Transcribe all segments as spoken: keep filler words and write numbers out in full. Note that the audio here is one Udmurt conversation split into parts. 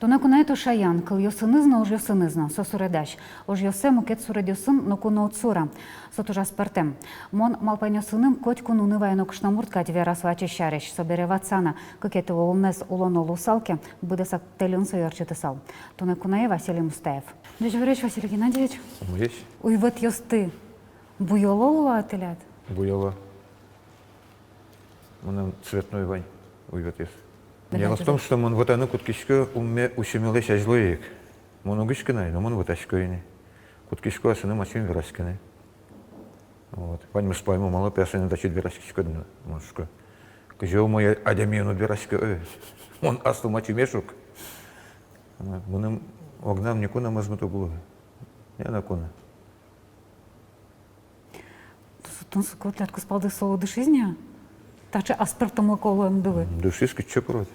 Туннэ куное — то шаян, кылъёсыныз но, ужъёсыныз но. Со суредась. Ужъёссэ мукет суредъёсын ноку но уд сура. Со туж аспӧртэм. Мон малпанъёсыным котьку нуны вайоно кышномурт кадь вера со ачиз сярысь. Собере ватсано, кыкетӥ улонэз улоно луысал ке, быдэсак тэльын сое ортчытысал. Туннэ куное Василий Мустаев. Ӟечбуресь, Василий Геннадьевич. Умоесь. Уйвӧтъёсты буёло луо-а тӥляд? Буёло. Мынам цветной вань уйвӧтъёс. Дело в том, что мон вӧтаны кутскисько умме усемелэсь азьло ик. Мон уг учкы на ай, но мон вӧтасько ини. Кутскисько асыным ачим вераськыны. Вот. Ваньмыз паймо, малы пе асьмеос ачид вераськиськод на, мон шуисько. Кызьы умой адямиен уд вераськы, э? Мон аслым ачиме шук. Мыным огнам никуно мӧзмыт уг луы. Ни на куно. Тунсыко, тӥляд кузпалды со дышиз ни-а? Таӵе аспӧртэмлыко луэмдылы. Дышиз, кытчы пырод.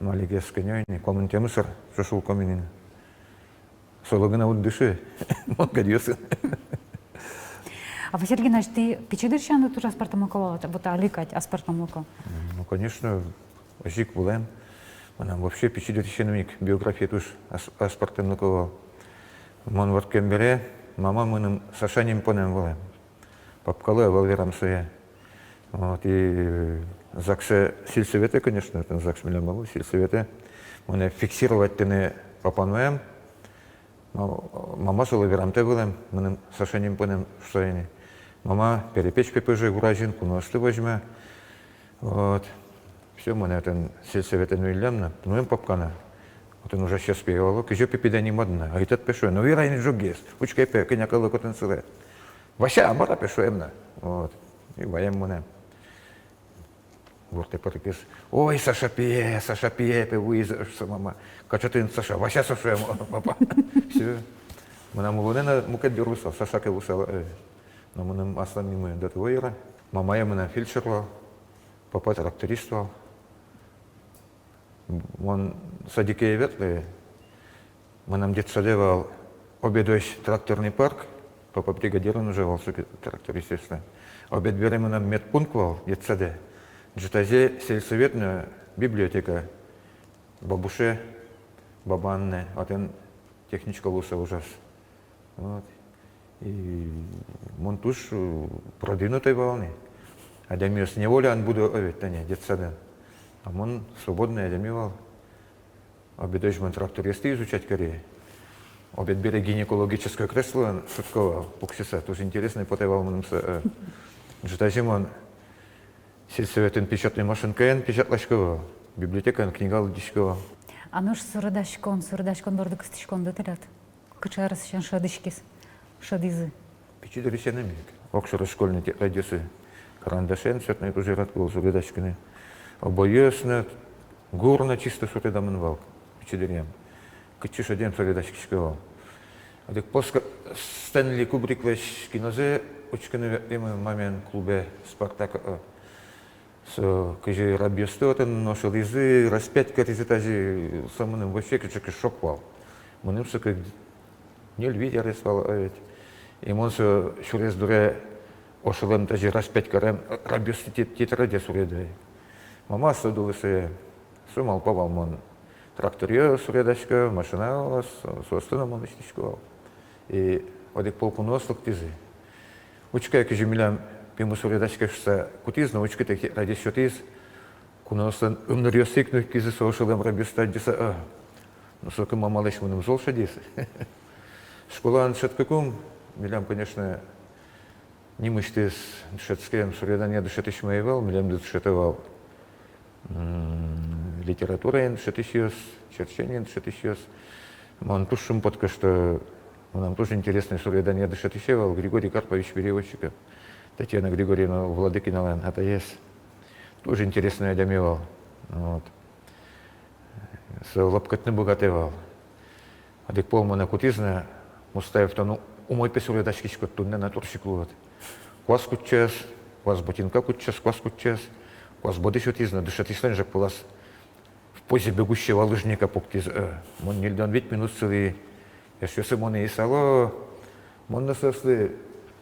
Али гес кӧня ини, куамын тямыс ар, ӵош улӥськом ини. Солы гинэ уд дышы, мон кадь ёсын. А, Василий Геннадьевич, тӥ пичи дырысен но туж аспӧртэмлыко вал-а, вот али кадь аспӧртэмлыко? Ну, конечно, озьы ик вылэм. Мынам вообще пичи дырысеным ик биографие туж ас-, аспӧртэмлыко вал. Мон вордскем бере мама мыным Саша ним понэм вылэм. Папкалы ӧвӧл верам сое. Вот, и ЗАГСэ, сельсоветэ, конечно, отын ЗАГС милям ӧвӧл, сельсоветэ монэ фиксировать карыны папа но мамаен. Ма-, мама солы верамтэ вылэм, мыным Саша ним понэм шуса ини. Мама перепеч пе пыжы, гур азьын куноосты возьма. Вот. Всё, монэ отын сельсоветэ нуиллям на, нуэм папка на. Отын ужасьёс пе юало, кызьы пе пиед нимад на. Ӧй тат пе, шуэ, но вера ини ӝоггес. Учкы пе, кӧня калык отын сылэ. Вася, мар-а пе, шуэм на. Вот. И ваем монэ. Гуртэ пырыкез: «Ой, Саша пие, Саша пие пе вуиз», — шуса мама. «Кыӵе тыныд Саша, Вася со, шуэм, папа». Всё. Мынам улонэ но мукет бер луысал, Саша ке луысал, э. Но мыным аслам нимы до того яра. Мамае мынам фельдшер вал, папа тракторист вал. Мон садике ӧй ветлы. Мынам детсадэ вал обедозь тракторный парк, папа бригадирын ужа вал, соку трактористъёслэн. Обед бере мынам медпункт вал детсадэ. Ӝытазе сельсовет но библиотека. Бабуше, баба Анна, отын техничка луыса ужаз. Вот. И мон туж, э, продвинутый вал ни. Адямиос неволян будо, э, ведь, тани, детсадын. А мон свободный адями вал. Обедозь мон тракторъёсты изучать кари. Обед бере гинекологической креслоын шудӥсько вал, пуксьыса. Туж интересный потэ вал мыным со, э. Ӝытазе мон сельсоветын печатной машинкаен печатласько вал, библиотекаын книга лыдӟисько вал. А нош суредаськон, суредаськон борды кыстӥськонды тӥляд кыӵе арысен шӧдӥськиз, шӧдӥзы? Пичи дырысеным ик. Огшоры школьный тетрадьёсы карандашен, цветной, туж яратӥсько вал суредаськыны. Обойёс но, гур но чисто суредамын вал пичи дыръям. Кытчы шедем, суредаськисько вал. Одӥг пол Стэнли Кубриклэсь кинозэ учкыны ветлӥмы мамаен клубе, «Спартак». Э, со кызьы рабъёсты отын ошылӥзы, распять каризы тазьы, со мыным вообще кыӵе ке шок вал. Мыным соку ньыль-вить арес вал, а ведь. И мон со сюрес дуре ошылэм тазьы, распять карем, рабъёсты тет-, тетраде суредэ. Мама со дулысэ, со малпа вал, мон тракторъёс суредасько, машинаос, соосты но мон лэсьтӥсько вал. И одӥг пол куноос лыктӥзы. Учкы ай, кызьы милям пимы суредаське шуса кутӥз но, учкы, тетрадез сётӥз. Куноослэн ымныръёссы ик нуиськизы со ошылэм рабъёсты адӟыса, а. Ну, соку мамалэсь мыным зол шедиз. Школаын дышетскыкум, милям, конечно, нимысьтыз дышетскем суредания дышетӥсьмы ӧй вал, милемды дышето вал, м, литератураен дышетӥсьёс, черчениен дышетӥсьёс. Мон туж шумпотӥсько, что мынам туж интересный суредания дышетӥсе вал Григорий Карпович Переводчиков, Татьяна Григорьевна Владыкиналэн атаез. Туж интересный адями вал. Вот. Со лапкытны быгатэ вал. Одӥг пол монэ кутӥз на: «Мустаев, тон умой пе суредаськиськод, туннэ натурщик луод. Куас кутчаз, куас ботинка кутчаз, куас кутчаз». Куас бодысь утӥз на, дышетӥсьлэн ӝӧк пылаз Позе бегущего лыжника пуктӥз. Э, мон ньыльдон вить минут сылӥ. Эшъёсы монэ исало. Мон но соослы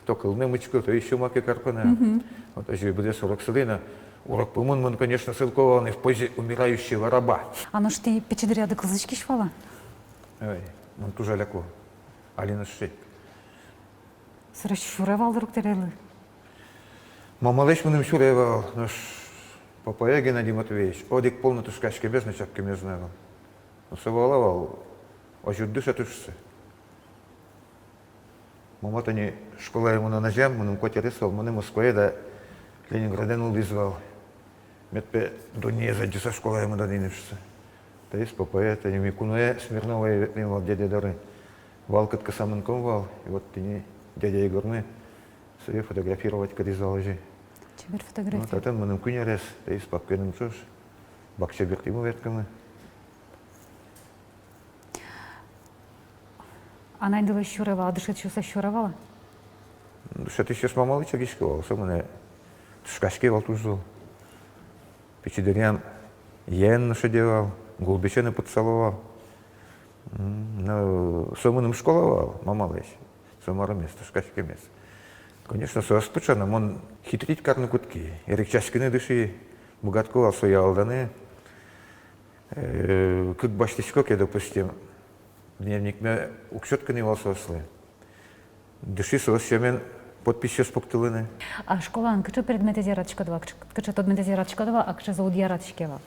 то кылмем учко, то ещё маке карко на. Вот озьы быдэс урок сылӥ на. Урок пумын мон, конечно, сылко вал ни в позе умирающего раба. А нош тӥ пичи дыръяды кылзӥськись вал-а? Ой, мон туж аляк вал. Али но сыӵе. Сыӵе сюре вал, друг, тӥледлы? Мамалэсь мыным сюре вал, нош папае, Геннадий Матвеевич, одӥг пол но тышкаськемез но, чапкемез но ӧй вал. Но со вала вал, озьы уд дышеты шуса. Мама тани школае мынон азям мыным коть арес вал, монэ Москвае да Ленинградэ нуллӥз вал. Мед, пе, дуннеез адӟыса школае мынод ини шуса. Таиз папае, тани ми куное Смирновое ветлӥм вал дядя доры. Вал кытчы ке мынӥськом вал, и вот тӥни дядя Егормы сое фотографировать кариз вал озьы. Чебер фотография. Ну, татын мыным куинь арес, таиз папкеным ӵош. Бакча берттӥмы, ветлӥмы. Анайдылэсь сюре вал-а, дышетӥсьёслэсь сюре вал-а? Дышетӥсьёс мамалы чагисько вал, со монэ тышкаське вал туж зол. Пичи дыръям яен но шеде вал, гулбече но пытсало вал. М, но со мыным школа вал, мамалэсь. Со марымез, тышкаськемез. Конечно, со ӧз пыӵа но, мон хитрить карыны кутски, эрекчаськыны дыши, быгатко вал сое алданы. Э, кык басьтӥсько ке, допустим, дневникме уг сётскы ни вал соослы. Дыши соос сямен подписьёс пуктылыны. А школаын кыӵе предметэз яратӥськоды вал, кыӵе, кыӵе тодметэз яратӥськоды вал, а кыӵезэ уд яратӥське вал?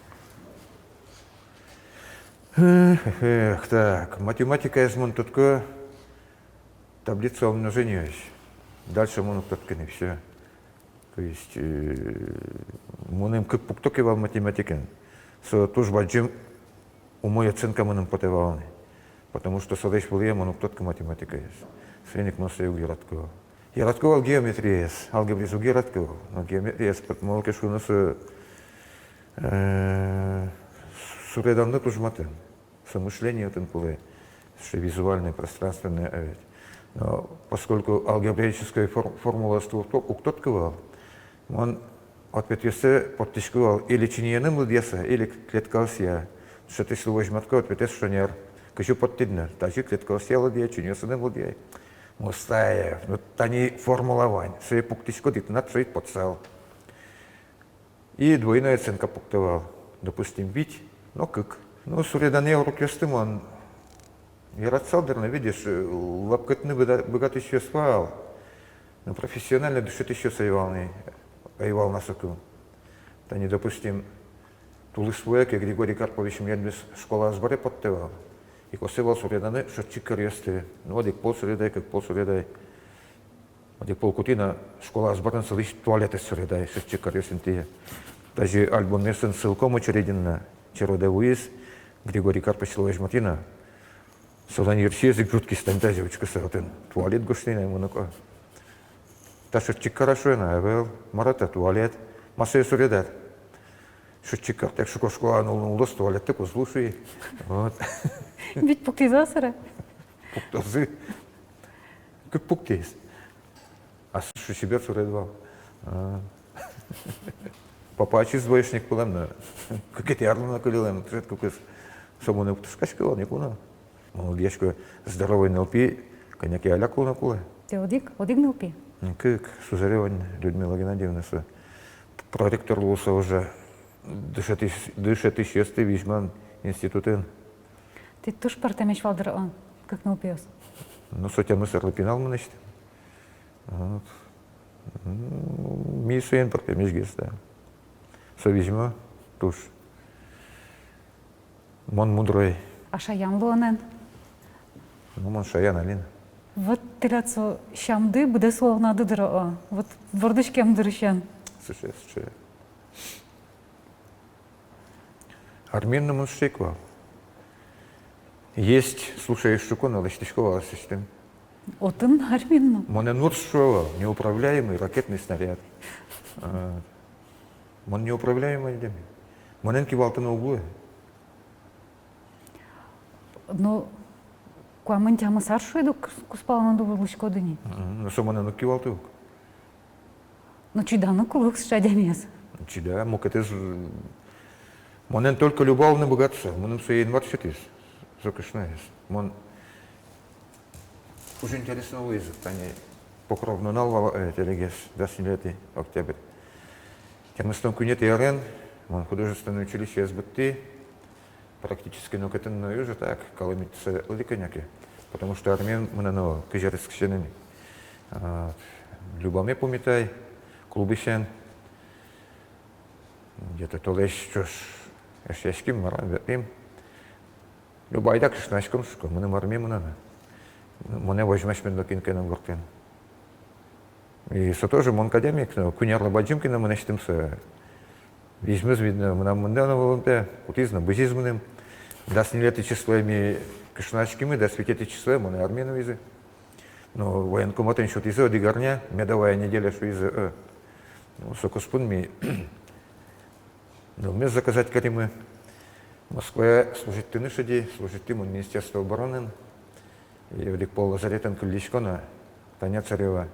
Эх, эх, эх, так, математикаез мон тодӥсько, таблица умножениез. Дальше мон уг тодӥськы ни, всё. То есть, э, мыным кык пукто ке вал математикаын, со туж бадӟым умой оценка мыным потэ вал ни. Потому что солэсь вылӥе мон уг тодӥськы математикаез. Соин ик мон сое уг яратӥськы вал. Яратӥсько вал геометриез, алгебраез уг яратӥськы вал. Но геометриез, пот-, малы ке шуоно, со, э, суреданлы туж матын. Со мышление отын кулэ, сыӵе визуальное, пространственное, а ведь. Но поскольку алгебраической фор-, формулаосты уг то-, уг тодӥськы вал, мон ответъёссэ поттӥсько вал или чиньыеным лыдъяса, или клеткаосъя. Дышетӥсьлы возьматӥсько ответэз шонер. Кызьы поттӥд на? Тазьы клеткаосъя лыдъяй, чиньыосыным лыдъяй. Мустаев, ну, тани формула вань, сое пуктӥськод, и тынад сое потсал. И двойной оценка пуктэ вал, допустим, вить но кык. Ну, суреданъя урокъёсты мон яратысал, дыр, но, видишь, э, лапкытыны быга-, быгатӥсьёс вал, но профессионально дышетӥсьёс ӧй вал ни, ӧй вал на соку. Тани, допустим, тулыс вуэ ке, Григорий Карпович милемыз школа азбаре поттэ вал. И косэ вал суреданы шӧдчик каръёсты. Ну, одӥг пол суредай, кык пол суредай. Одӥг пол кутӥ но, школа азбарын сылӥсь туалетэз суредай, шӧдчик каръёс интые. Тазьы альбомъёсын сылком очередьын но, черодэ вуиз, Григорий Карповичлы возьматӥ но, солэн йырсиез ик ӝутскиз, тани тазьы учкыса, отын туалет гожтӥ на, мыныко. Та шӧдчик кар-а, шуэ на. Ӧвӧл. Мар-а та? Туалет. Ма сое суредад? Шӧдчик картэк, шуко, школаын улыны луоз, туалеттэк уз лу, шуи. Вот. Вить пуктӥзы-а сыре? Пуктозы. Кык пуктӥз. А со, шуо, чебер суред вал. А. Папа ачиз двоечник вылэм но, кыкетӥ арлы но кылем, дышетскыкуз. Со монэ уг тышкаськы вал никуно. Мон лыдъясько, здоровый нылпи кӧня ке аляк улыны кулэ. Тӥ одӥг, одӥг нылпи? Кык, Сузарева Людмила Геннадьевна, со проректор луыса ужа, дышетӥсь-, дышетӥсьёсты визьмон институтын. Тӥ туж пӧртэмесь вал, дыр, о, кык нылпиос. Ну, со тямыс арлы пинал мынэсьтым. Вот. М, ми соин пӧртэмесьгес, да. Со визьмо туж. Мон мудрой. А шаян луонэн? Ну, мон шаян али но. Вот тӥляд со сямды быдэс улонады, дыр, о. Вот вордӥськем дырысен. Сыӵе, сыӵе. Армиын но мон сыӵе ик вал. Есть, слушаюсь, шуко но, лэсьтӥсько вал аслэсьтым. Отын армиын но? Монэ нурысь шуо вал: неуправляемый ракетный снаряд. А, мон неуправляемый адями. Монэн кивалтыны уг луы. Ну, куамын тямыс ар, шуиды, кус-, кузпалын уд улӥськоды ни. Мгм. Ну, со монэн уг кивалты ук. Ну, чиданы кулэ ук сыӵе адямиез. Чида, мукетэз, м, Монэн только Люба улыны быгатыса, мыным сое Инмар сётӥз, со кышноез. Мон, уж интересно луиз, тани Покров нунал вал, э, телегес, дас ньылетӥ октябрь. Тямыстон куинетӥ арын мон художественной училищеез быдтӥ, практически нокытын но ӧй ужа, так, калэмыт советлы кӧня ке, потому что армие мынано вал, кызь арескысен ини. А, Любаме пумитай, клубысен. Где-то толэзь ӵош эшъяським, мар-а, ветлӥм. Люба, айда кышнояськом, шуисько, мыным армие мынано. Монэ возьмась мед но кин ке но гуртын. И со тоже мон кадь ик но, куинь арлы бадӟым ке но мынэсьтым со. Визьмыз, видно, мынам мында но вылын пе, кутӥз но, бызиз мыным. Дас ньылетӥ числое ми кышнояськимы, дас витетӥ числое монэ армие нуизы. Но военкоматын сётӥзы одӥг арня, медовая неделя шуизы, э. Ну, со куспын ми нылмес заказать каримы. Москвае служить карыны шедиз, служить кари мон Министерство обороны. И одӥг пол лазаретын кыллисько на, Таня Царева,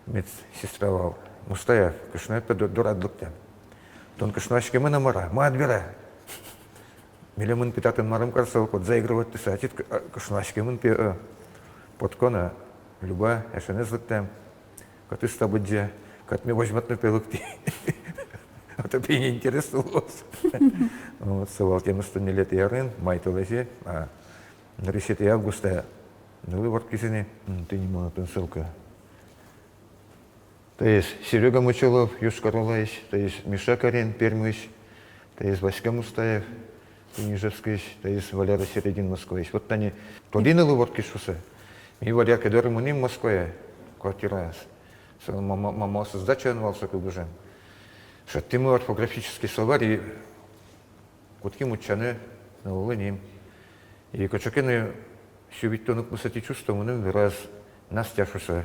медсестра вал. Мустаев, кышноед пе до-, дорад лыктэ. Тон кышнояськемын-а, мар-а? Мар-а, вера. Милемын пе татын марым карыса, вот заигрывать карыса, ачид кы-, а, кышнояськемын пе, э. Потӥсько на, Люба эшенэз лыктэм. Кӧтыз та быдӟа, кӧтме возьматыны пе лыктӥ. А то пе интересно луоз. Вот, со вал тямыстон ньылетӥ арын, май толэзе, а, нырысетӥ августа нылы вордскизы ни. М, тӥни мон отын ссылка. Таиз Серёга Мочалов, Йошкар-Олаысь, таиз Миша Карин, Пермысь, таиз Васька Мустаев, тӥни Ижевскысь, таиз Валера Середин, Москваысь. Вот тани тодӥ нылы вордскиз шуыса. Ми Валера доры мынӥм Москвае квартираос. Со мама, мамаосыз дачаын вал соку гужем. Шедьтӥмы орфографический словарь и кутским утчаны ныллы ним. И кыӵе ке но сю витьтон укмысэтӥ чусто мыным вераз Настя шуыса.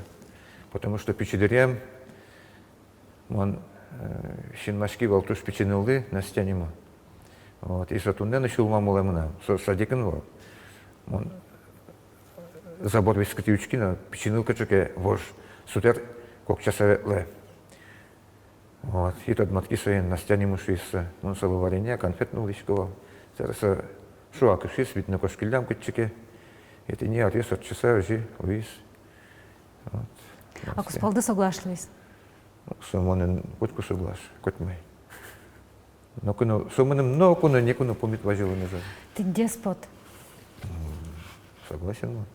Потому что пичи дыръям мон, э, синмаськи вал туж пичи ныллы, Настя нимо. Вот, и со туннэ но сюлмам улэ мынам, со садикын вал. Мон забор вискытӥ учки но, пичи ныл кыӵе ке вож, сутэр кокчаса ветлэ. Вот, и тодматски соин, Настя нимо шуиз со. Мон солы варенье, конфет нуллӥсько вал. Собере со шуак ышиз, видно, кошкиллям кытчы ке. И тӥни аръёс ортчыса озьы луиз. Вот. А Настя. Кузпалды соглаш луиз? Ну, со монэн котьку соглаш, коть май. Ноку но, со мыным ноку но, ноку но пумит вазьылэмез ӧвӧл. Тӥ деспот. М, согласен мон.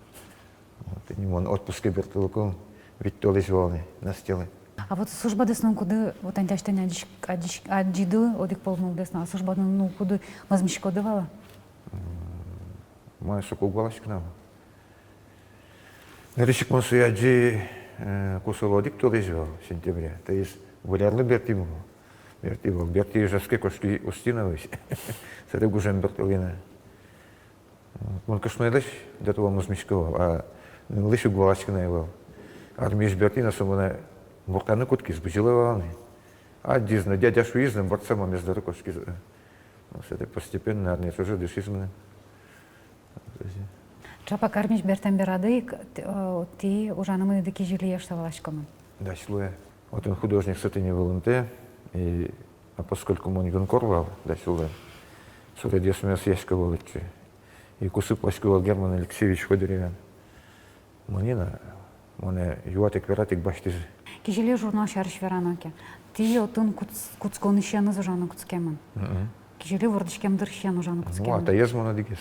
Вот, тӥни мон отпуске бертылыкум вить толэзь вал ни Настялы. А вот службадэс нуыкуды, вот тани асьтэ адӟись-, адӟись-, адӟиды одӥг пол нылдэс но, а службадэс нуыкуды мӧзмиськоды вал-а? М, мае соку уг валаськы на. Нырысь ик мон сое адӟи, э, ку солы одӥг толэзь вал, сентябре. Таиз Выль арлы бертӥ вал. Бертӥ вал, бертӥ, Ижевске кошки Устиновысь. Собере гужем бертылӥ на. Вот. Мон кышноелэсь до того мӧзмисько вал, а ныллэсь уг валаськы на ӧй вал. Армиысь бертӥ но, со монэ муртаны кутскиз, бызьылэ вал ни. Адӟиз но, дядя шуиз но, бӧрдыса мамаез доры кошкиз. Ну, собере постепенно армиез уже дышиз мыным. Ӵапак армиысь бертэм берады ик, т-, э, тӥ ужаны мынӥды «Кизилие», шуса валасько мон. Дась луэ. Отын художниксы тӥни вылымтэ, и, а поскольку мон юнкор вал дась луэ, суредъёсме ӧсъясько вал отчы. И кусып васько вал Герман Алексеевич Ходыревен. Мынӥ на, монэ юатэк-вератэк басьтӥзы. «Кизили» журнал сярысь верано ке, тӥ отын кутс-, кутсконысеныз ужаны кутскемын. Мгм. «Кизили» вордӥськем дырысен ужаны кутскемын. Ну, атаез мон одӥгез.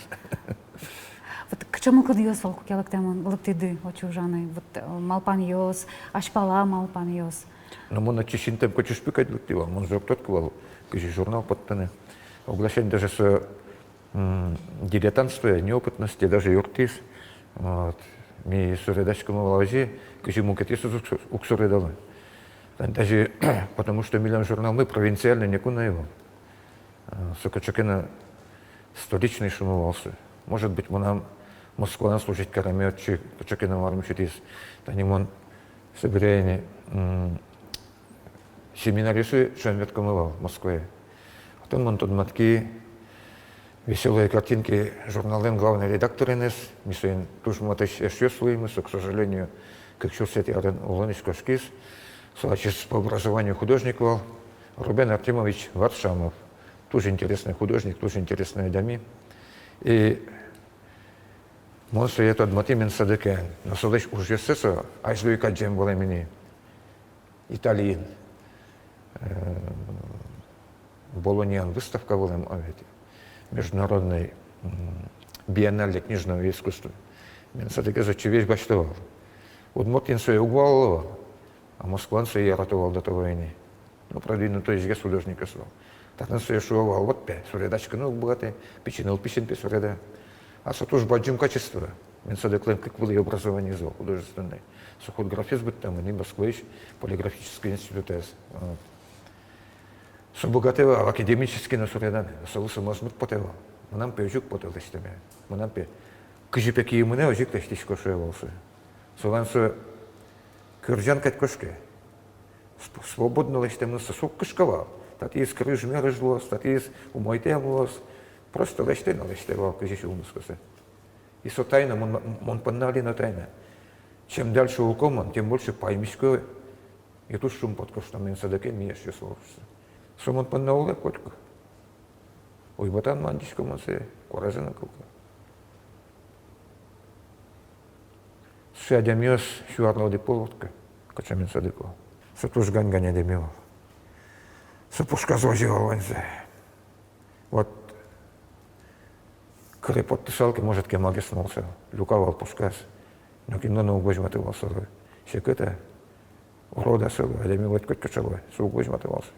Вот кыӵе мылкыдъёс вал, куке лыктэмын, лыктӥды отчы ужаны? Вот, э, малпанъёс, азьпала малпанъёс. Ну, мон отчы синтэм кочыш пе кадь лыктӥ вал, мон же уг тодӥськы вал, кызьы журнал поттыны. Огласянь даже со м, дилетантство, неопытность даже юрттӥз. Вот. Ми суредаськомы вал озьы, кызьы мукетъёсыз уг су-, уг суредалэ. Тани даже потому, что милям журналмы провинциальной ноку но ӧй вал. А, со кыӵе ке но столичной шуом вал со. Может быть, мынам Москваын служить кареме отчы кыӵе ке но марым сётӥз. Тани мон собере ини, м, семинаръёсы ӵем ветлӥськомы вал Москвае. Отын мон тодматски «Весёлые картинки» журналлэн главной редактореныз, ми соин туж матысь эшъёс луимы, со, к сожалению, кык сюрсэтӥ арын улонысь кошкиз. Со ачиз по образованию художник вал, Рубен Артёмович Варшамов. Туж интересный художник, туж интересный адями. И мон сое тодматӥ Менсадыкен. Но солэсь ужъёссэ со азьло ик адӟем вылэм ини. Италиын, э, Болоньяын выставка вылэм, а ведь международный, м, биеннале книжного искусства. Менсадыкез отчы весь басьто вал. Удмуртиын сое уг вало вал, а Москваын сое ярато вал до того ини. Ну, продвинутоесь гес художникез вал. Татын сое шуо вал: вот пе, суредаськыны уг быгаты, пичи нылпиысен пе суреда. А со туж бадӟым качество. Менсадыклэн кык вылӥ образованиез вал художественной. Со худграфез быдтэмын, и Москваысь полиграфической институтэз. Вот. Со быгатэ вал академически но суреданы, солы со мӧзмыт потэ вал. Мынам пе озьы уг потэ лэсьтэме. Мынам пе кызьы пе киы мынэ, озьы ик лэсьтӥсько, шуэ вал со. Солэн со кырӟан кадь кошке. Св-, свободно лэсьтэмын со, со уг кышка вал. Татӥез кырыж-мырыж луоз, татӥез умойтэм луоз. Просто лэсьтэ но лэсьтэ вал, кызьы сюлмыз косэ. И со тайна, мон, мон понна али но тайна. Чем дальше улӥсько мон, тем больше паймисько и туж шумпотӥсько, что Менсадыкен ми эшъёс вал шуыса. Со мон понна улэ котьку. Уйвӧтан мандӥсько мон сое, куаразэ но кылӥсько. Сыӵе адямиос сю арлы одӥг пол вордско, кыӵе Менсадык вал. Со туж гань-гань адями вал. Со пушказ возе вал ваньзэ. Вот кыре поттысал ке, может, кемагес нуылсал, люка вал пушказ. Но кинлы но уг возьматы вал солы. Секыт-а, урод-а солы, адями луэ коть кыӵе луэ, со уг возьматы вал солы.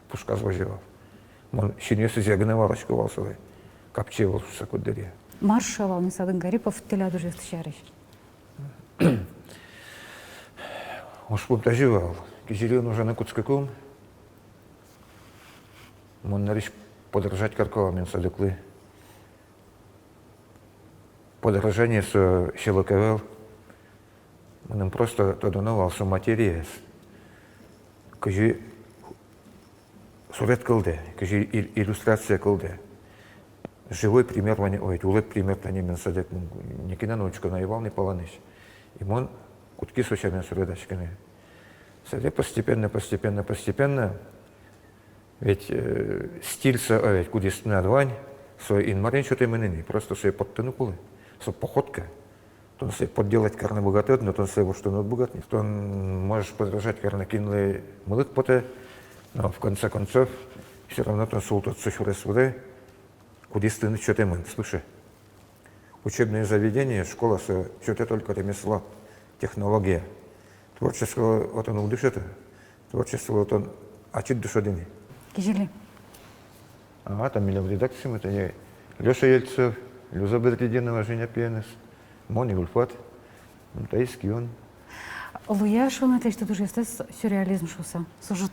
Пушказ возе вал. Мон синъёсызъя гинэ валасько вал солы, капчи вал шуыса куддыръя. Мар шуэ вал Менсадык Гарипов тӥляд ужъёсты сярысь? Ужпум тазьы вал: Кизилиын ужаны кутскыкум, мон нырысь подражать карко вал Менсадыклы. Подражание со сьӧлык ӧвӧл. Мыным просто тодоно вал со материез. Кызьы суред кылдэ, кызьы ил-, иллюстрация кылдэ. Живой пример вань, ой, улэп пример тани Менсадык. Нокинэ но учконо ӧй вал ни палэнысь. И мон кутски со сямен суредаськыны. Собере постепенно, постепенно, постепенно. Ведь, э, стиль со, э, ведь кудӥз тынад вань, со инмарен сётэмын ини, просто сое поттыны кулэ. Со походка. Тон сое подделать карыны быгатод, но тон сое воштыны уд быгаты. Тон можешь подражать карыны, кинлы мылыд потэ, но в конце концов всё равно тон султод со сюрес вылэ, кудӥз тыныд сётэмын свыше. Учебное заведение, школа со сётэ только ремесло, технология. Творчество отын уг дышето. Творчестволы тон ачид дышод ини. Кизили. А, та милям редакциямы, тани Лёша Ельцов, Люза Бадретдинова, Женя пиеныз, мон, Ульфат, м, таиз кион. Луэ-а шуыны тӥлесьтыд ужъёстэс сюрреализм шуыса? Со же,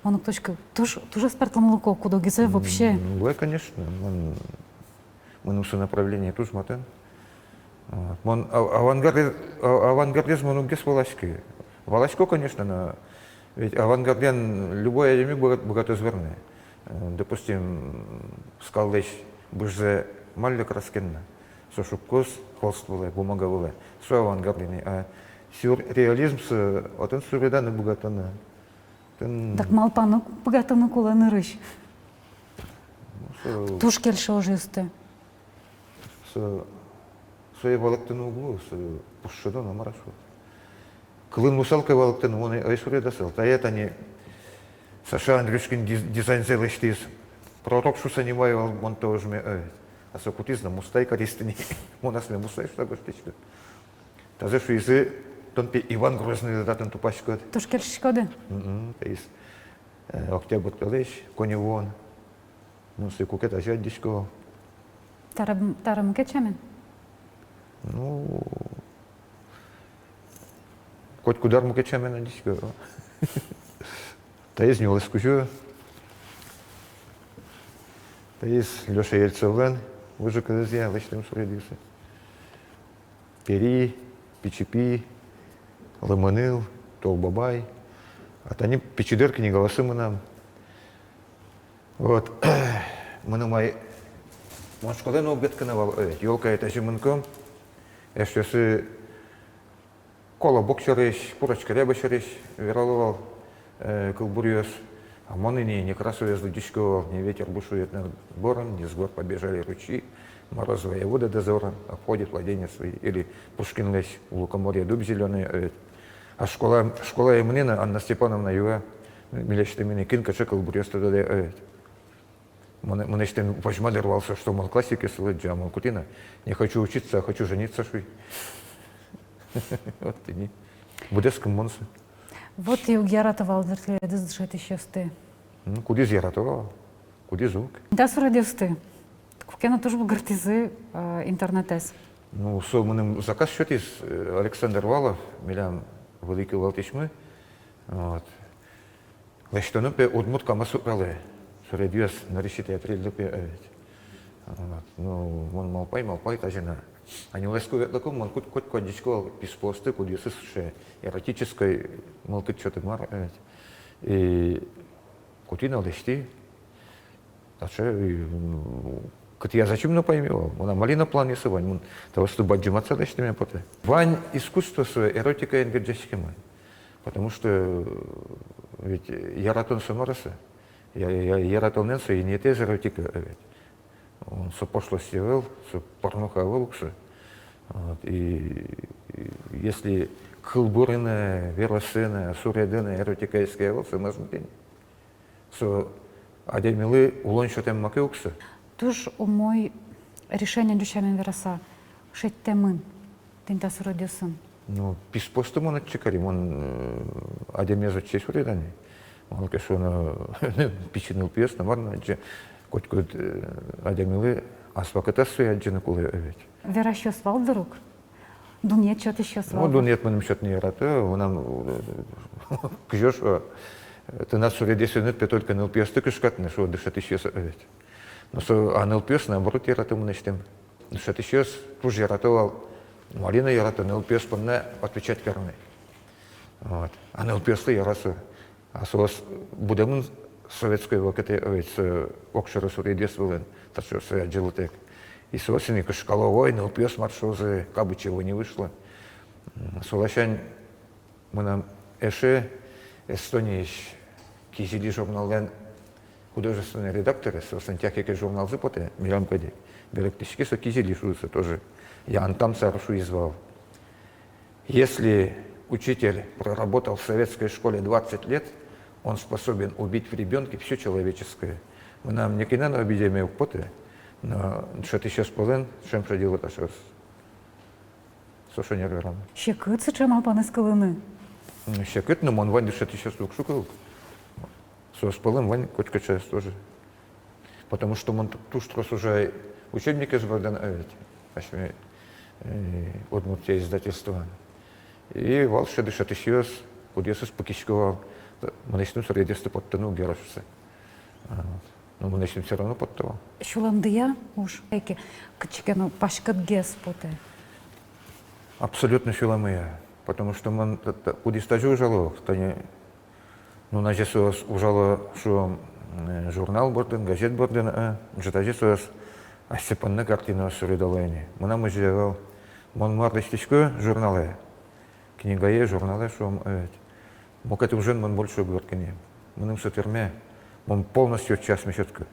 мон уг тодӥськы, туж, туж аспӧртэмлыко, кудогизэ вообще. М, луэ, конечно. Мон, мыным со направление туж матын. Вот. Мон ав-, авангарде-, а-, авангардез мон уг гес валаськы. Валасько, конечно, но ведь авангарден любой адями быгат-, быгатоз вераны. Э, допустим, скаллэсь быжзэ малы краскен на? Со шуккоз холст вылэ, бумага вылэ. Со авангард ини, а сюрреализм со отын суреданы быгатоно. Тын- Так малпаны быгатыны кулэ нырысь. Ну, со- Туж кельше ужъёсты. Со, сое валэктыны уг лу, со пушшедоно, мар-а шуод. Кылын луысал ке валэктыны, мон ӧй суредасал. Тае тани Саша Андрюшкин диз-, дизайнзэ лэсьтӥз. Пророк шуыса нимай вал мон та ужме, э. А со кутӥз но мустай кариз тӥни. Мон асме мустай шуыса гожтӥсько. Тазэ шуизы: тон пе Иван Грозныйлы татын тупаськод. Туж кельшиськоды. Мгм, таиз, э, октябрь толэзь, коньывуон. Ну, сое куке тазьы адӟисько. Тары-, тары мукет сямен? Ну, котькуд ар мукет сямен адӟисько. Таиз нюлэс кузё. Таиз Лёша Ельцовлэн выжыкылызъя лэсьтэм суредъёсы. Пери, пичи пи, лымыныл, тол бабай. А тани пичи дыр книгаосы мынам. Вот. Мыным ай, мон школаын но уг ветлы на вал, э, ёлкае тазьы мынком, эшъёсы колобок сярысь, курочка ряба сярысь верало вал, э, кылбуръёс. А мон ини Некрасовез лыдӟисько вал: «Ни ветер бушует над бором, ни с гор побежали ручьи, мороз воевода дозором обходит владения свои». Или Пушкинлэсь «У лукоморья дуб зелёный», э, ведь. А школа, школае мынэ но, Анна Степановна юа милесьтым ини: «Кин кыӵе кылбуръёсты тодэ», э, ведь. Мон, мынэсьтым возьма дыр вал со, что мон классикез лыдӟо, а мон кутӥ но: «Не хочу учиться, а хочу жениться», шуи. Вот тӥни. Быдэс кынмон со. Вот и уг ярато вал дыр тӥледыз дышетӥсьёсты. Ну, кудӥз ярато вал, кудӥз уг. Та суредъёсты куке но туж бугыртӥзы, э, интернетэз. Ну, со мыным заказ сётӥз, э, Александр Валов, милям вылӥ кивалтӥсьмы. Вот. Лэсьтоно пе удмурт Кама Сутралэ суредъёс, нырысетӥ апрельлы пе, э, ведь. Вот. Ну, мон малпай, малпай, тазьы на. Али лэсьтӥсько ветлыку, мон коть, котьку адӟисько вал писпуосты, кудъёсыз сыӵе эротической мылкыд сётэ, мар, э, ведь. И кутӥ но лэсьтӥ. Таӵе, и, м, кытӥяз ачим но пайми вал. Мынам али но планъёсы вань, мон таосты бадӟыматса лэсьтэме потэ. Вань искусство сое эротикаен герӟаськемын. Потому что, э, ведь яратон со мар со? Я, я, яратонэн со инъетэз эротика, э, ведь. М, со пошлость ӧвӧл, со порнуха ӧвӧл ук со. Вот, и, и если кылбурын но, веросын но, суредын но эротикаез ке ӧвӧл, со мӧзмытӥ ни. Со адямилы улон сётэм маке ук со. Туж умой решение, ӟуч сямен вераса, шедьтэмын тӥни та суредъёсын. Ну, писпуосты мон отчы кари, мон, э, адямиез отчы ӧй суреда ни. Малы ке шуоно, пичи нылпиос но, мар но, отчы котькуд, э, адямилы ас вакытаз сое адӟыны кулэ, э, ведь. Верасьёс вал дыр ук? Дунъет сётӥсьёс вал дыр? Ну, дунъет мыным сётыны ярато, мынам, э, кызьы шуо, э, тынад суредъёсыныд пе только нылпиосты кышкатыны, шуо дышетӥсьёс, э, ведь. Но со, а нылпиос, наоборот, ярато мынэсьтым. Дышетӥсьёс туж ярато вал, ну, али но ярато нылпиос понна отвечать карыны. Вот. А нылпиослы яра со. А соос будэмын советской вакытэ, э, ведь, со огшоры суредъёс вылын, таӵе сое адӟылытэк. И соос ини кышкало: «Ой, нылпиос мар шуозы, кабы чего не вышло». М, со ласянь мынам эше, Эстониысь «Кизили» журналлэн художественной редакторез, соослэн «Тяхи» ке журналзы потэ, милям кадь ик. Берыктӥське со «Кизили» шуыса тоже. Ян Тамсар шуиз вал: «Если учитель проработал в советской школе двадцать лет, он способен убить в ребёнке всё человеческое». Мынам нокинэ но обидеме уг поты, но дышетӥсьёс пӧлын ӵем шедьыло таӵеос. Со шонер верам. Секыт сыӵе малпанэз кылыны? М, секыт, но мон вань дышетӥсьёслы уг шукы ук. Соос пӧлын вань котькыӵеез тоже. Потому что мон ту-, туж трос ужай учебникъёс бордын, э, ведь, асьме, э, «Удмуртия» издательствоын. И вал сыӵе дышетӥсьёс, кудъёсыз пыкисько вал мынэсьтым суредъёсты поттыны уг яра шуыса. А, вот. Но мынэсьтым всё равно потто вал. Сюлэмдыя уж яке кыӵе ке но паськытгес потэ? Абсолютно сюлэмыя. Потому что мон т-, т-, кудӥз тазьы ужало, тани нуназе соос ужало, шуом, э, журнал бордын, газет бордын, э, ӝытазе соос асьсэ понна картинаос суредало ини. Мынам озьы ӧвӧл. Мон мар лэсьтӥсько журналэ, книгае, журналэ, шуом, э, ведь. Мукет ужен мон больше уг вордскы ни. Мыным со тырме, мон полностью отчы асме сётӥсько.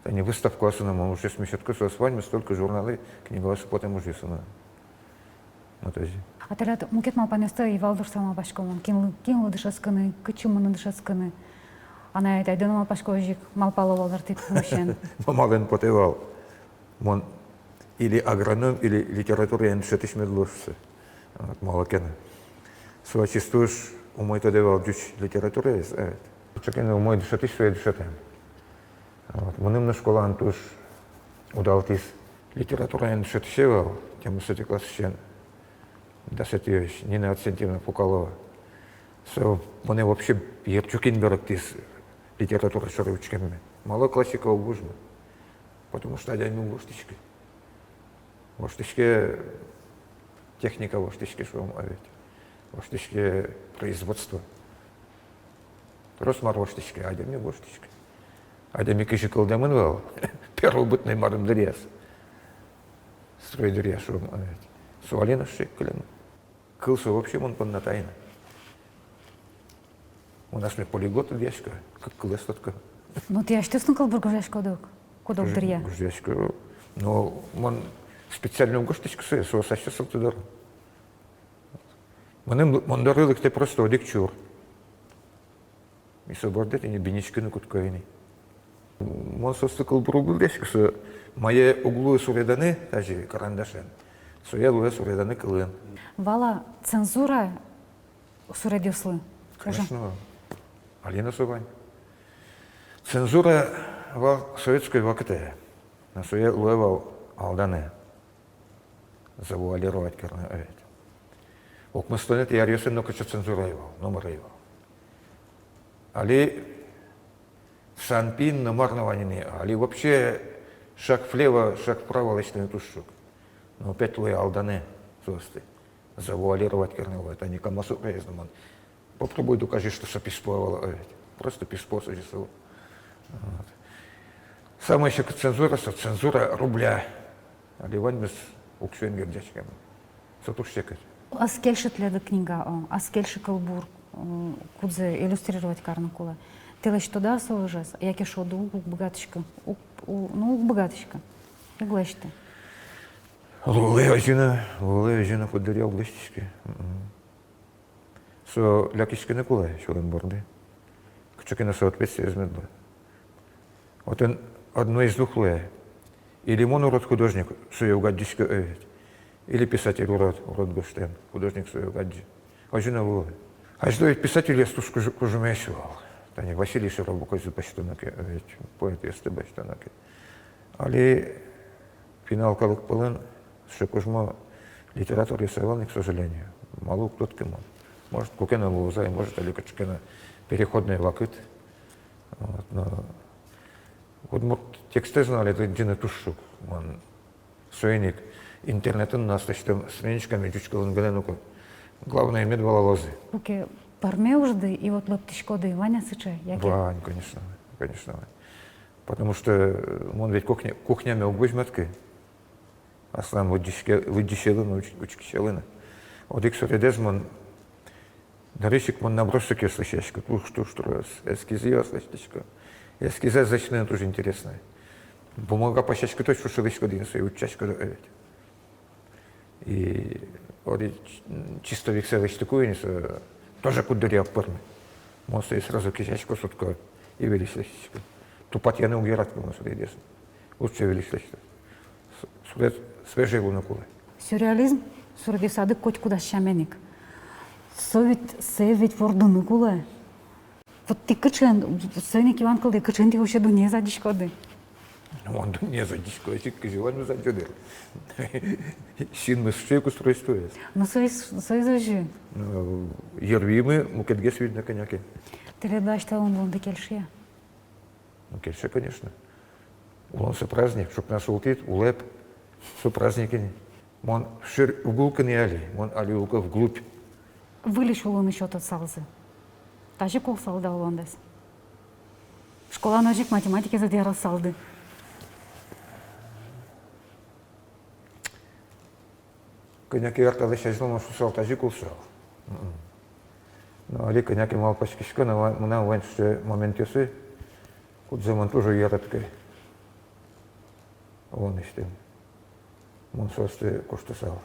Тани выставкаосы но мон ужъёсме сётӥсько, соос ваньмыз только журналэ, книгаосы потэм ужъёсы но. Вот озьы. А тӥляд мукет малпанъёсты ӧй вал дыр шуса малпасько мон. Кинлы, кинлы дышетскыны, кытчы мыныны дышетскыны. Анай-атайды но, малпасько, озьы ик малпало вал дыр тӥ пумысен. Мамалэн потэ вал. Мон или агроном, или литератураен дышетӥсь мед луо шуса. Вот, малы ке но со ачиз туж умой тодэ вал ӟуч литератураез, э, вот. Кыӵе ке но умой дышетӥсь сое дышетэ. Вот. Мыным но школаын туж удалтӥз. Литератураен дышетӥсе вал, тямысэтӥ классысен дасэтӥозь, Нина Арсентьевна Пукалова. Со монэ вообще йырчукин берыктӥз литература шоры учкеме. Малы классика уг ужмы? Потому что адями уг воштӥськы. Воштӥське техника, воштӥське, шуом, а ведь. Воштӥське производство. Трос мар воштӥське, адями уг воштӥськы. Адями кызьы кылдэмын вал первобытной марым дыръяз, строй дыръяз, шуом, а ведь. Со али но сыӵе ик кылемын. Кыл со вообще мон понна тайна. Мон асме полиглот лыдъясько, кык кылэз тодко. Ну, тӥ асьтэос но кылбур гожъяськоды ук, куд-ог дыръя. Гожъясько. Но мон специально уг гожтӥськы сое, со асьсэ сылтӥ дыр. Мыным, мон доры лыктэ просто одӥг чур. И со борды тӥни биньыськыны кутско ини. Мон соосты кылбур уг лыдъяськы, со мае уг луы суреданы тазьы карандашен, сое луэ суреданы кылын. Вал-а цензура суредъёслы? Конечно. Али но со вань. Цензура вал советской вакытэ, но сое луэ вал алданы. Завуалировать карыны, э, ведь. Укмыстонэтӥ аръёсы нокыӵе цензура ӧй вал, номыр ӧй вал. Али СанПиын но мар но вань ини, али вообще шаг влево, шаг вправо лэсьтыны туж шуг. Но опять луэ алданы соосты. Завуалировать карыны луэ, тани Кама Сутраез но мон. Попробуй докажи, что со писпу ӧвӧл, э, ведь. Просто писпу сыӵе со. Вот. Самой секыт цензура со цензура рубля. Али ваньмыз уксёен герӟаськемын. Со туж секыт. Ӧз кельшы тӥледлы книга, о, ӧз кельшы кылбур, м, кудзэ иллюстрировать карыны кулэ. Тӥ лэсьтоды-а со ужез, яке шуоды: уг, уг быгатӥськы, уг, у-, ну, уг быгатӥськы, уг лэсьты. Луылэ озьы но, луылэ озьы но, куддыръя уг лэсьтӥськы. Мгм. Со лякиськыны кулэ сюлэм борды. Кыӵе ке но соответствиез мед луоз. Отын одно из двух луэ. Или мон урод художник, сое уг адӟиськы, э, ведь. Или писатель урод, урод гожтэм, художник сое уг адӟы. Озьы но луэ. Азьло ведь писательёс туж куж-, кужмоесь вал. Тани Василий Широбокоез басьтоно ке, э, ведь, поэтъёсты басьтоно ке. Али пинал калык пӧлын сыӵе кужмо литературъёс ӧвӧл ни, к сожалению. Малы, уг тодӥськы мон. Может, куке но луоз ай, может, али кыӵе ке но переходной вакыт. Вот, но удмурт текстэз но али лыдӟыны туж шуг. Мон соин ик интернетын но аслэсьтым страничкаме ӟуч кылын гинэ нуко. Главное, мед валалозы. Куке пӧрме ужды и вот лыдъяськоды, вань-а сыӵе, яке? Вань, конечно, конечно, вань. Потому что, э, мон ведь кухня-, кухняме уг возьматӥськы. Аслам лыдӟиське-, лыдӟисьлы но, уч-, учкисьлы но. Одӥг суредэз мон, нырысь ик мон набросокъёс лэсьтӥсько, туж, туж трос, эскизъёс лэсьтӥсько. Эскизэз лэсьтыны туж интересно. Бумага пасяськод, ӵушылӥськод ини сое, утчаськод, э, ведь. И одӥг ч-, чистовиксэ лэсьтӥсько ини, со тоже куддыръя уг пӧрмы. Мон сое сразу кесясько, сутко и выльысь лэсьтӥсько. Тупатъяны уг яратӥськы мон суредъёсме. Лучше выльысь лэсьто. С-, суред свежий луыны кулэ. Сюрреализм суредъёсады котькудаз сямен ик. Со ведь, сое ведь вордыны кулэ. Вот тӥ кыӵеен, соин ик юан кылдэ, кыӵеен тӥ вообще дуннеез адӟиськоды? Мон дуннеез адӟисько озьы ик, кызьы ваньмыз адӟо дыр. Синмыз сыӵе ик устройствоез. Ну, соиз, соиз озьы. Ну, йырвиимы мукетгес, видно, кӧня ке. Тӥледлы асьтэлэн улонды кельше-а? Ну, кельше, конечно. Улон со праздник, ӵукна султӥд, улэп, со праздник ини. Мон шыр уг улкы ни али, мон али улко вглубь. Выльысь улыны сётысалзы. Тазьы кулысалды-а улондэс? Школаын озьы ик математикаез ӧд ярасалды. Кӧня ке ар талэсь азьло мон шуысал, тазьы кулысал. Мгм. Но али кӧня ке малпаськисько но, ва-, мынам вань сыӵе моментъёсы, кудзэ мон туж уг яратӥськы улонысьтым. Мон соосты куштысал.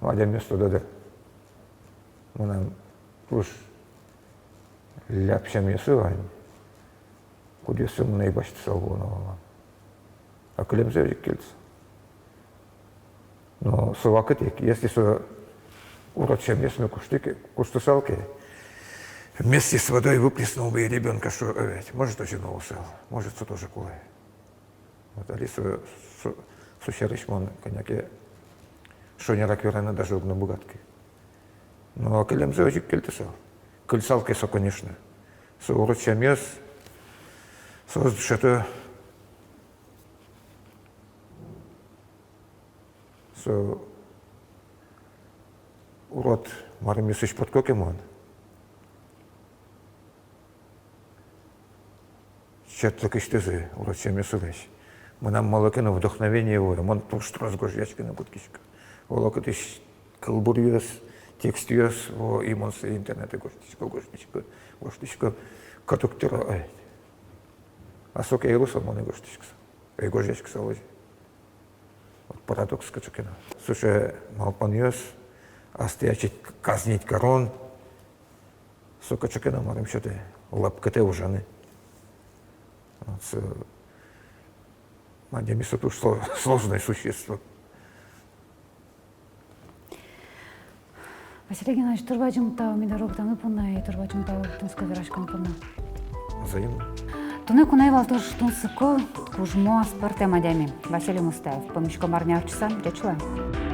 Ну, адямиос тодо дыр. Мынам туж ляб сямъёсы вань, кудъёсыз мон ӧй басьтысал вуоно вал. А кылемзэ озьы ик кельтысал. Но со вакытэ ик, если со урод сямъёсме кушты ке, куштысал ке, вместе с водой выплеснул бы и ребёнка, шуо, э, ведь. Может, озьы но луысал, может, со тоже кулэ. Вот али со, со, со сярысь мон кӧня ке шонерак вераны даже уг но быгатӥськы. Но кылемзэ озьы ик кельтысал. Кыльысал ке со, конечно. Со урод сямъёс, соос дышето. Со урод марымъёсысь потко ке мон, чатлыкысьтызы урод сямъёсылэсь, мынам малы ке но вдохновение вуэ, мон туж трос гожъяськыны кутскисько. Оло кытысь кылбуръёс, Текстъёс, о, и мон сое интернетэ гожтӥсько, гожтӥсько, гожтӥсько, каток тыро, ай. А со ке ӧй лу, со мон ӧй гожтӥськы, ӧй гожъяськы со луэ. Вот парадокс кыӵе ке но. Сыӵе малпанъёс, астэ ачид казнить карон, со кыӵе ке но, марым сётэ, лапкытэ ужаны. Вот со, адями со туж сло-, сложное существо. Василий Геннадьевич, туж бадӟым тау ми доры лыктэмды понна, и туж бадӟым тау тунсыко вераськемды понна. Взаимно. Туннэ куное вал туж тунсыко, кужмо, аспӧртэм адями Василий Мустаев. Пумиськом арня ортчыса. Ӟеч луэ.